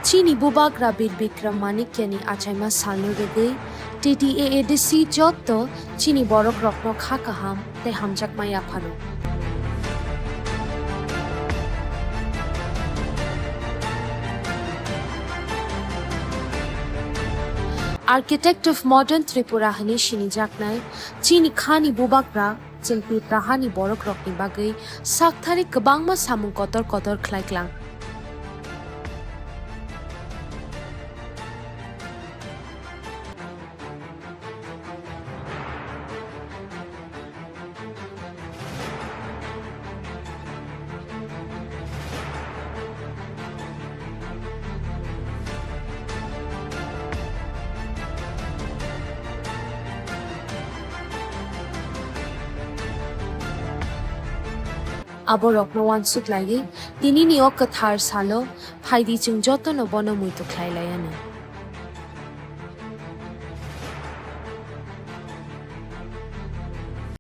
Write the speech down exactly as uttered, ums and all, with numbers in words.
Chini Bubagra Bir Bikram Manikyani achaima salno rwgwi T T A A D C jotto chini borokrokno kha kaham tei hamjakma yapharo. Architect of Modern Tripura hwnwi sinijaknai chini khani Bubagra chwng Tipra hani borokrokni bagwi sakthari kwbangma samung kotor kotor khlai klang. Aborokno uansuk laiwi, tinini o kwthar salo phaidi chwng jotono bono muitu khlai lai anw.